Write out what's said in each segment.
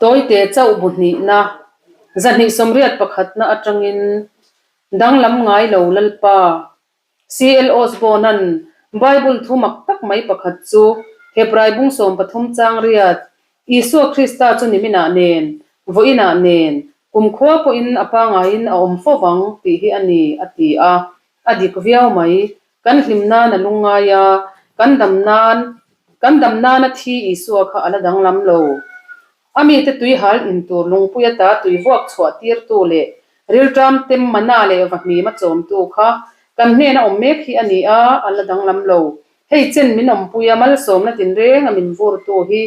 Tawite chauh bu hnihna, 281 pakhatna atangin danglam ngai lo Lalpa CL Osborne-a'n Bible thu mak tak mai pakhat chu Hebrai bung 13 chang riat, Isua Krista chu niminah nen, vawiinah nen, kumkhua pawhin a pangaiin a awm fo vang tih hi a ni, a ti a. A dik viau mai. Kan hlim nan a lungngai a, kan dam nan, kan dam nana thi Isua kha a la danglam lo. A mite tui hal in tur lungpui ata tui vuak chhuah tirtu leh rilṭam tem mana leh vahmim a chawmtu kha kan hnena awm mek hi a ni a, a la danglam lo. Hei chen min awmpui a, malsawmna tinreng a min vurtu hi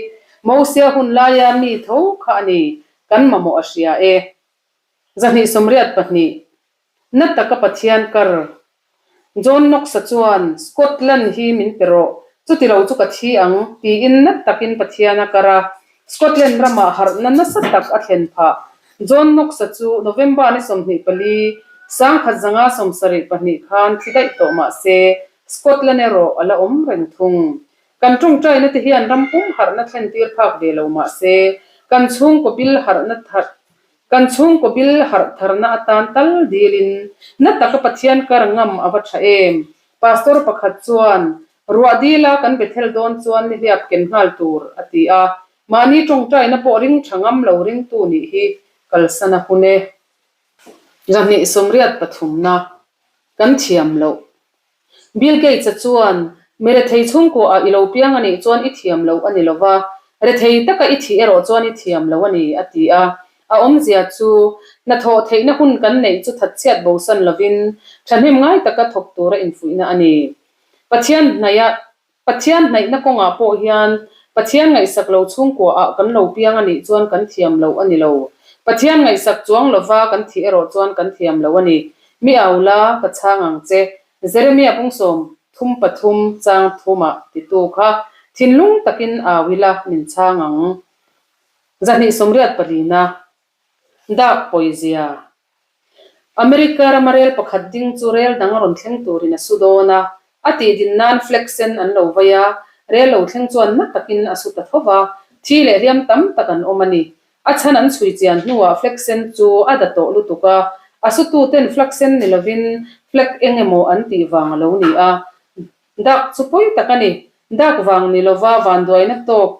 Mosia hun laia mi tho kha a ni, kan mamawh a hria e. 282. Na taka Pathian kar. John Knox-a chuan, Scotland hi min pe rawh, chuti lo chu ka thi ang, tiin na takin Pathian a kar a. Scotland ramah harhna nasa tak a thlen phah. John Knox-a chu November ni 24, 1972 khan thi daih tawh mah se, Scotland erawh a la awm reng thung. Kan tawngtaina te hian ram pum harhna thlen tir phak ve lo mah se, kan chhungkaw bil harhna Kan chhungkaw bil harh tharna atan tal dilin na taka Pathian kar ngam a va tha em? Pastor pakhat chuan, Ruah dila kan Bethel dawn chuan nihliap ken nghal tur, a ti a. Mahni tawngtaina pawh ring tha ngam lo ringtu nih hi kalsan a hun e. 283na kan thiam loh. Bill Gates-a chuan, Mi rethei chhungkuaah i lo piang a nih chuan i thiam lo a ni lo va, rethei taka i thih erawh chuan i thiam lo a ni, a ti a. A awmzia chu, hnathawh theihna hun kan neih chu thatchhiat bosan lovin, thahnem ngai taka thawk tura infuihna a ni. Pathian hnaih a Pathian hnaihna kawngah pawh hian Pathian ngaihsak lo chhungkuaah kan lo piang a nih chuan kan thiam lo a ni lo. Pathian ngaihsak chuang lova kan thih erawh chuan kan thiam lo a ni. Mi au la, ka chhang ang che. Jeremia pung 33 chang thumah titu kha thinlung takin au ila min chhang ang. 284na Dak pawizia. America rama rel pakhat ding chu rel dang rawn thleng turin a su dawn a, a tih din nan flag sen an lo vai a, rel lo thleng chuan na takin a su ta tho va, thi leh hliam tam tak an awm a ni. A chhan an chhui chian hnuah flag sen chu a da tawh lutuk a, a sututen flag sen ni lovin flag eng emaw an tih vang a lo ni a. Dak chu pawi tak a ni. Dak vang ni lova vanduaina tawk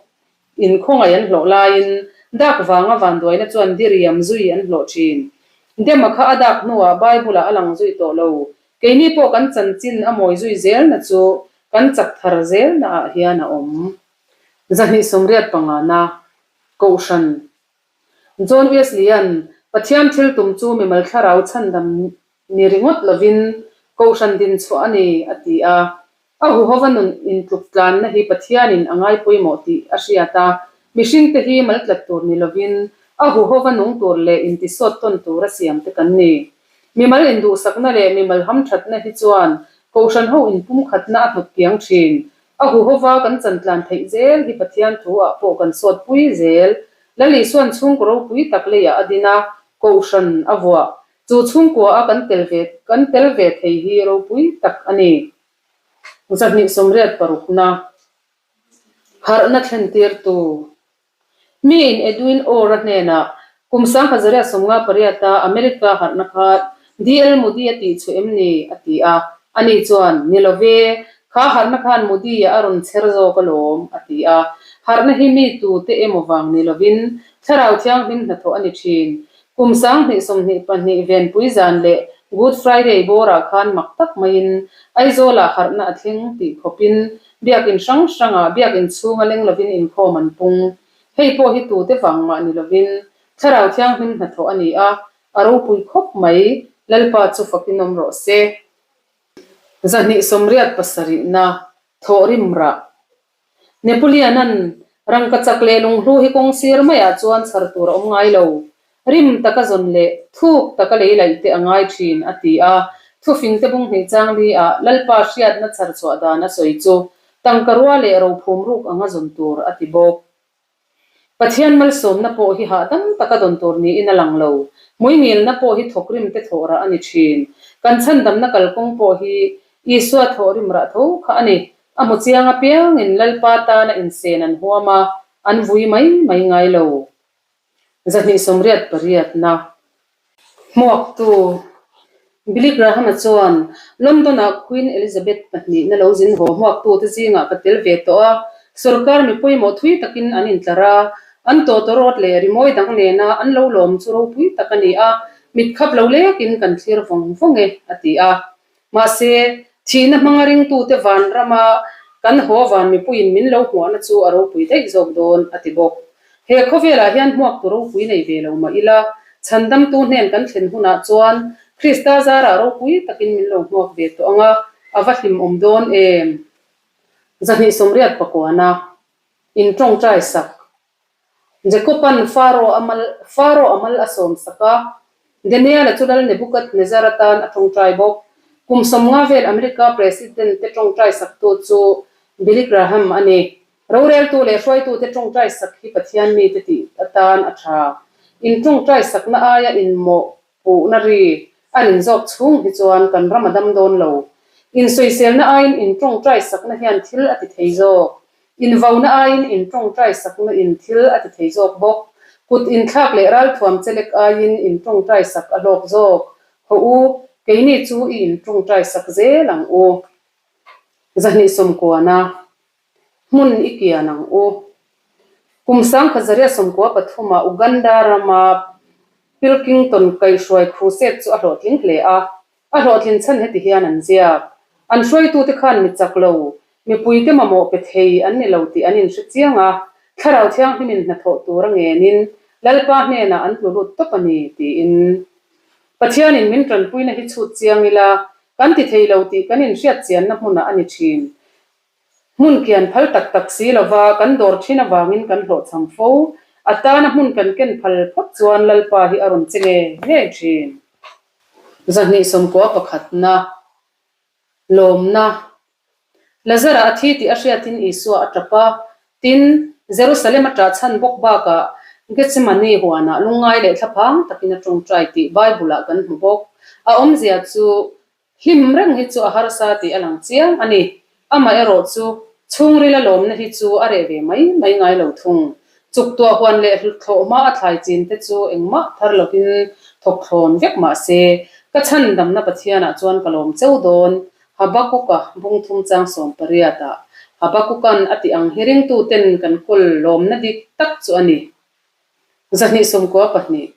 In khawngaih an hlawh laiin dak vanga vanduaina chuan diriam zui an hlawh thin. Dema kha a dak hnuah Bible-ah a lang zui tawh lo. Keini pawh kan chanchin a mawi zui zelna chu kan chak thar zelnaah hian a awm. 285na Kohhran John Wesley-a'n Pathian thil tum chu mimal thlarau chhandam ni ringawt lovin Kohhran din chhuah a ni, a ti a. A huhova nun intluk tlanna hi Pathianin a ngai pawimawh tih a hriat a, mihringte hi maltlat tur ni lovin a huhova nung tur leh intisawt tawn tura siamte kan ni. Mimal induhsakna leh mimal hamthatna hi chuan Kohhran ho inpumkhatna a hnawt kiang thin. A huhova kan chantlan theih zel hi Pathian thu ah pawh kan sawtpui zel. Lal Isuan chhungkaw ropui tak leiah a din a, Kohhran a vuah. Chu chhungkua a kan tel ve kan tel ve thei hi ropui tak a ni. 286na Harhna thlentirtu Miin Edwin Orr-a hnenah kum 1958-a America harhna kha DL Moody a tih chhuah em ni? a ti a. Ani chuan, Ni lo ve, kha harhna khan Moody-a a rawn chher zawk alawm, a ti a. Harhna hi mi tute emaw vang ni lovin Thlarau Thianghlim hnathawh a ni thin. Kum 2022 Venpui zan leh Good Friday bawrah khan mak tak maiin Aizawlah harhna a thleng tih khawpin biakin hrang hrangah biakin chhunga leng lovin inkhawm an pung. Hei pawh hi tute vang mah ni lovin Thlarau Thianghlim hnathawh a ni a, a ropui khawp mai, Lalpa chu fakin awm rawh se. 287na Thawhrim rah. Napoleon-a'n rangkachak leh lunghlu hi kawng sir maiah chuan chhar tur a awm ngai lo. Rim taka zawn leh thuk taka lei laih te a ngai thin, a ti a. Thufingte bung hnih chang li ah Lalpa hriatna chhar chhuah dan a sawi chu tangka rua leh rophum ruk anga zawn tur a ti bawk. Pathian malsawmna pawh hi hahdam taka dawn tur niin a lang lo. Hmuingilna pawh hi thawkrim te thawh rah a ni thin. Kan chhandamna kalkawng pawh hi Isua thawhrim rah tho kha a ni. A hmu chiang apiangin Lalpa tana insen an huam a, an vui mai mai ngai lo. 228 na Hmuaktu Billy Graham-a chuan London-ah Queen Elizabeth pahnihna lo zin haw hmuaktute zingah ka tel ve tawh a, sorkar mi pawimawh thui takin an intlar a, an tawtawrawt leh rimawi dang nena an lo lawm chu ropui tak a ni a, mitkhap lo lekin kan thlir vawng vawng e, a ti a. Mahse, thihna hmanga ringtute vanrama kan haw van mipuiin min lo hmuahna chu a ropui daih zawk dawn, a ti bawk. He khawvelah hian hmuaktu ropui nei ve lo mah ila, chhandamtu hnen kan thlen hunah chuan Krista zarah ropui takin min lo hmuak ve tawh ang a, a va hlimawm dawn em? 229 Intawngtai sak Jacob-a'n Faro a mal Faro a mal a sawm sak a, Daniel-a chu Lal Nebuchadnezzar atan a tawngtai bawk. Kum 50 vel America President te tawngtai saktu chu Billy Graham a ni. Roreltu leh hruaitute tawngtai sak hi Pathian mite tih atan a tha. In tawngtai sakna aia inmawh puhna ri a rin zawk chhung hi chuan kan ram a dam dawn lo. Insawiselna aiin intawngtai sakna hian thil a ti thei zawk. Invauna aiin intawngtai sakna in thil a ti thei zawk bawk. Kut inthlak leh ralthuam chelek aiin intawngtai sak a hlawk zawk. Haw u, keini chu i intawngtai sak zel ang u. 290. Hmun i kian ang u. Kum 1993 ah Uganda rama Pilkington kaihhruai crusade chu a hlawhtling hle a. A hlawhtlin chhan heti hian an ziak. An hruaitute khan mi chak lo, mipuite mamawh pe thei an ni lo tih an inhre chiang a, Thlarau Thianghlimin hnathawh tur a ngenin Lalpa hnenah an tlu lut tawp a ni, tiin. Pathianin min tanpuina hi chhut chiang ila, kan ti thei lo tih kan inhriat chianna hmunah a ni thin. Hmun kian phal tak tak si lova kan dawr thin avangin kan hlawhchham fo. A tana hmun kan ken phal phawt chuan Lalpa hi a rawn che ngei ngei thin. 291 na Lawmna Lazara a thi tih a hriatin Isua a tap a, tin, Jerusalem a ṭah chhan bawk bakah Gethsemane huanah lungngai leh thlaphang takin a ṭawngṭai tih Bible-ah kan hmu bawk. A awmzia chu Hlim reng hi chu a harsa tih a lang chiang a ni. Amaherawh chu, chhungrila lawmna hi chu a reh ve mai mai ngai lo thung. Chuktuah huan leh thlawh hma a thlai chin te chu engmah thar lovin thawk thlawn vek mah se, ka chhandamna Pathianah chuan ka lawm cheu dawn, Habakuka bungthum chang 18 ah Habakukan a tih ang hi ringtuten kan kawl lawmna dik tak chu a ni. 292.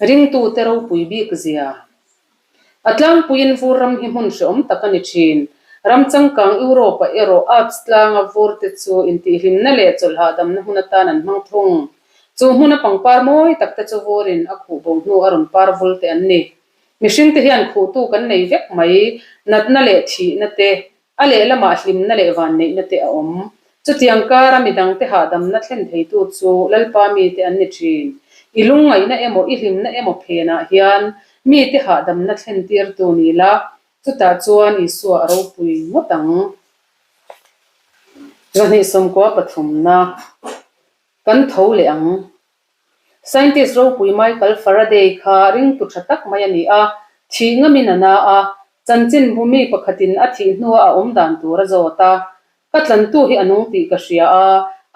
Ringtute ropui bik zia. A tlangpuiin vur ram hi hmun hreawm tak a ni thin. Ram changkang Europe-ah erawh Alps tlanga vur te chu intihhlimna leh chawlhahdamna hmun atan an hmang thung. Chu hmuna pangpar mawi tak te chu vurin a khuh bo hnu a rawn par vul te an ni. Mihringte hian khuhtu kan nei vek mai, natna leh thihna te, A lehlamah hlimna leh vanneihna te a awm. Chutiang kara midangte hahdamna thlen theitu chu Lalpa mite an ni thin. I lungngaihna emaw i hlimna emaw phenah hian mite hahdamna thlen tirtu ni la, chutah chuan Isua a ropui ngawt ang. 293 na Kan tho leh ang. Scientist ropui Michael Faraday kha ringtu tha tak mai a ni a, thih ngamin a na a, chanchinbu mi pakhatin a thih hnua a awm dan tur a zawt a, Ka tlantu hi a nung tih ka hria a,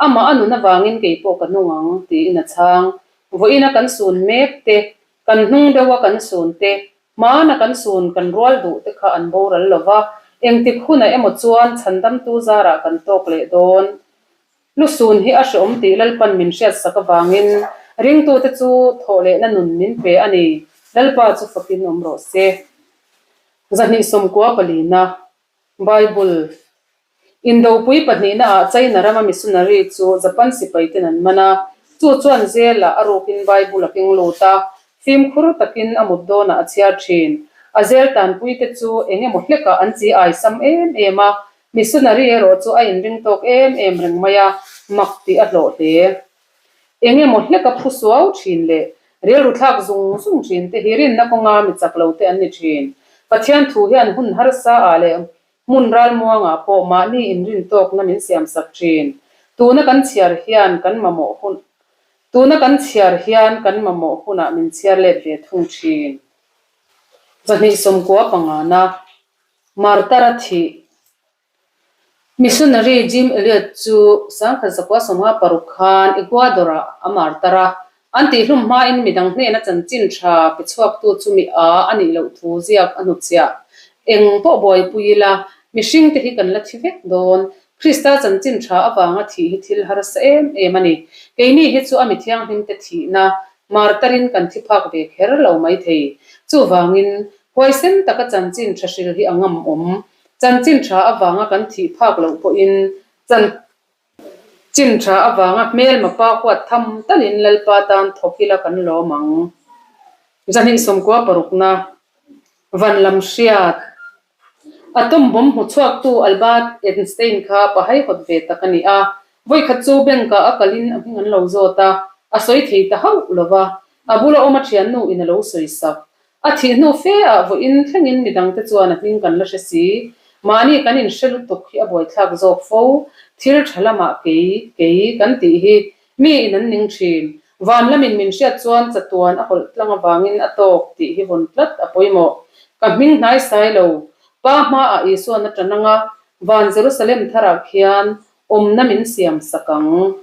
amah a nun avangin kei pawh ka nung ang, tiin a chhang. Vawiina kan sun mek te, kan hnung deuha kan sun te, hmana kan sun kan rual duh te kha an boral lo va, engtik hunah emaw chuan chhandamtu zarah kan tawk leh dawn. Lusun hi a hreawm tih Lalpan min hriatsak avangin ringtute chu thawhlehna nun min pe a ni. Lalpa chu fakin awm rawh se. 294 na Bible Indopui pahnihna ah China rama missionary chu Japan sipai ten an man a, chu chuan zelah a rukin Bible a keng lut a, fimkhur takin a mut dawnah a chhiar thin. A zel tanpuite chu eng emaw hlekah an chi ai sam em em a, Missionary erawh chu a inring tawk em em reng mai a, mak tih a hlawh hle. Eng emaw hlek a phu suau thin leh rilru thlak zung zung thin te hi rinna kawnga mi chak lo te an ni thin. Pathian thu hian hun harsa ah leh hmun ralmuang ah pawh mahni inrin tawkna min siam sak thin. Tuna kan chhiar hian kan mamawh hun Tuna kan chhiar hian kan mamawh hunah min chhiar let ve thung thin. 295 na. Martar a thih. Missionary Jim Elliot chu 1956 khan Ecuador-ah a martar a. An tihhlum hmain midang hnena chanchin tha pe chhuaktu chu mi a a nih loh thu ziak a hnutchhiah. Eng pawh buaipui ila, mihringte hi kan la thi vek dawn. Krista chanchin tha avanga thih hi thil harsa em em a ni. Keini hi chu a mi thianghlimte thihna martarin kan thi phak ve kher lo mai thei. Chuvangin, huaisen taka chanchin tha hril hi a ngam awm. Chanchin tha avanga kan thih phak loh pawhin chan Chin tha avanga hmelma pa huat tham talin Lalpa tan thawk ila kan lawm ang. 290 parukna Van lam hriat Atom bomb hmu chhuaktu Albert Einstein kha pahaihawt ve tak a ni a. Vawikhat chu bank-ah a kalin a hming an lo zawt a, a sawi thei ta hauh lo va. A bula awm a thiannu in a lo sawi sak. A thih hnu fe ah vawiin thlengin midangte chuan a hming kan la hre si. Mahni kan inhre lutuk hi a buaithlak zawk fo. Thil tha lamah kei, kei kan tih hi mi in an ning thin. Van lamin min hriat chuan chatuan a hawlh tlang avangin a tawk tih hi vawn tlat a pawimawh. Ka hming hnai sai lo. Pa hmaah Isuan a tan anga Van Jerusalem tharah khian awmna min siam sak ang.